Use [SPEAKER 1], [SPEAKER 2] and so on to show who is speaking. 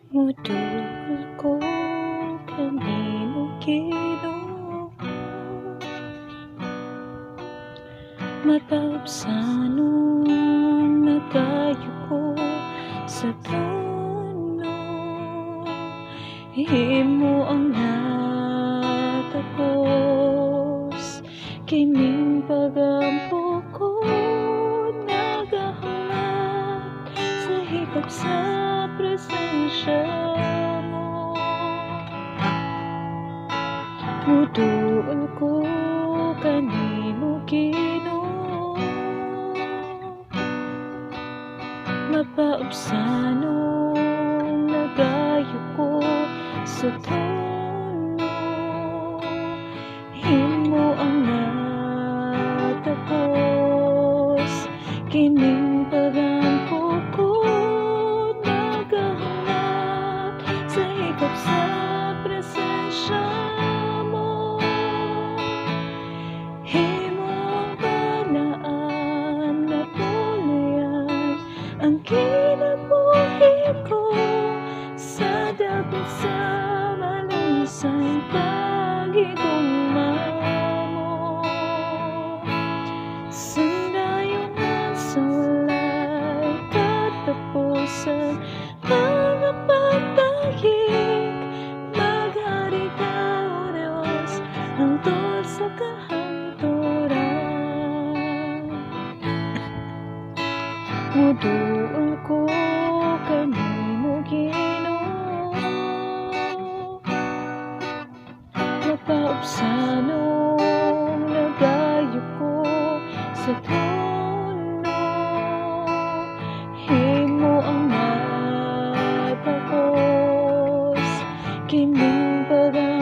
[SPEAKER 1] Muduol ko kanimo, Ginoo, Mapaubsanon nagayo ko sa trono. Himo ang natapos. Kining pagampo ko nagahulat sa hikap sa presensya mo. Muduol ko kanimo, Ginoo, Mapaubsanon nagayo ko sa trono. Himo ang natapos. Kining pagampo ko nagahulat sa hikap sa presensya mo. Himo ang balaan nga puloy-an ang kinabuhi ko sa dapit sa malunsay paghigugma mo. Sandayungan sa walay katapusan, mga pagtahik, maghari ka, O Diyos, hangtod sa kahangturan. Muduol ko kanimo, Ginoo, Mapaubsanon nagayo ko sa trono. Himo ang natapos. Kining pagampo